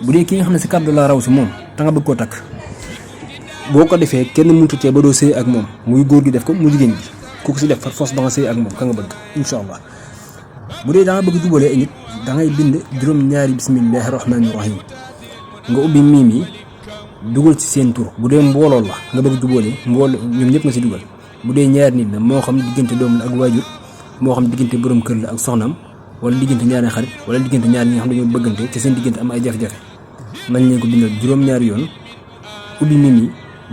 bu dee ki nga xam ne sa kàddu la raw si moom te nga bëgg koo takk boo ko defee kenn mënut cee ba doo sëy ak moom muy góor gi def ko mu jigéen ji ku ko si def par force ba nga sëy ak moom ka nga bëgg incha allah. bu dee da nga bëgg jubalee ay nit da ngay bind juróom-ñaari bismillahi rahmaani rahim nga ubbi miim yi dugal ci seen tur bu dee mbooloo la nga bëgg jubalee mbooloo ñoom ñëpp nga si dugal. bu dee ñaari nit la moo xam diggante doom la ak waajur moo xam diggante borom kër la ak soxnaam wala diggante ñaari xarit wala diggante ñaari ñi nga xam ne dañoo bëggante te seen diggante am ay jafe-jafe nañ leen ko bindal juróom-ñaari yoon ubbi miim yi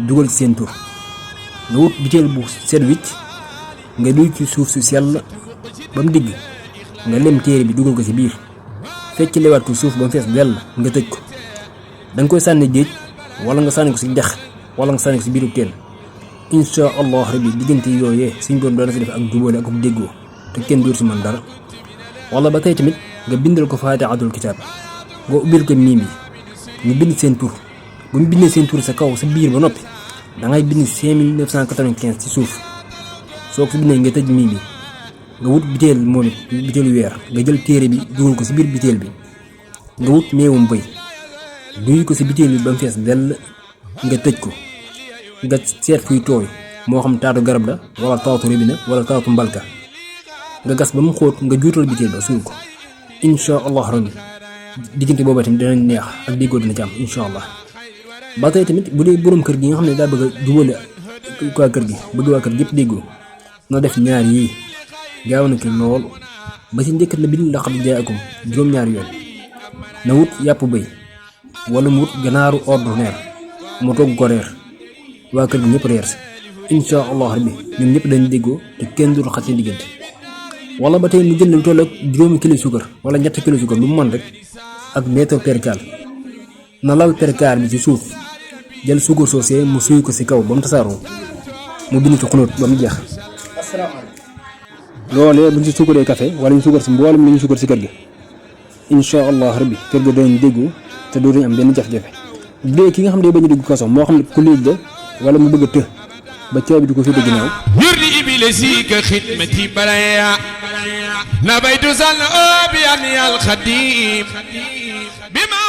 dugal ci seen tur nga wut biteel bu set wicc nga duy ci suuf su sell ba mu digg nga lem téere bi dugal ko ci biir fecc lewaat ko suuf ba mu fees dell nga tëj ko da nga koy sànni géej wala nga sànni ko ci dex wala nga sànni ko ci biiru teen incha allah rabbi diggante yooyee suñ borom dana si def ak jubóole ak déggoo te kenn dootu si man dara. wala ba tey tamit nga bindal ko faatixatul kitaab nga ubbil ko miim yi ñu bind seen tur bu ñu bindee seen tur sa kaw sa biir ba noppi da ngay bind 5995 ci suuf soo ko fi bindee nga tëj miim yi nga wut biteel moom it biteelu weer nga jël téere bi dugal ko si biir biteel bi nga wut meewum bëy duy ko si biteel bi ba mu fees dell nga tëj ko nga seet fuy tooy moo xam taatu garab la wala taatu robinet wala taatu mbalka nga gas ba mu xóot nga juutal biteel ba suul ko incha allah rabbi diggante booba tamit dinañ neex ak déggoo dina ci am incha allah. ba tey tamit bu dee borom kër gi nga xam ne daa bëgg a jubale waa kër gi bëgg waa kër gépp déggoo na def ñaar yii gaaw na ki lool ba ci njëkkat la bind laqad jaakum juróom-ñaari yoon na wut yàpp bëy wala mu wut ganaaru ordinaire mu togg ko reer waa kër gi ñëpp reer si incha allah rabbi ñoom ñëpp dañ déggoo te kenn du xat seen diggante. wala ba tey mu jënd lu toll ak juróomi kilo suukar wala ñetti kilo suukar lu mu mën rek ak meetar perkaal na lal perkaal bi ci suuf jël suukar soosee mu suy ko si kaw ba mu tasaaroo mu bind ci xunóot ba mu jeex. loolee buñ ci suukaree café wala ñu suukar si mboolem li ñu suukar si kër gi incha allah rabbi kër ga danañ déggu te dootuñ am benn jafe-jafe. bu dee ki nga xam ne day bañ a dégg kaso moo xam ne ku léegi la wala mu bëgg a të ba caabi di ko féete ginnaaw yurdi ibilesi ka xidmati baraya nabaytu sal obi an al xadim bima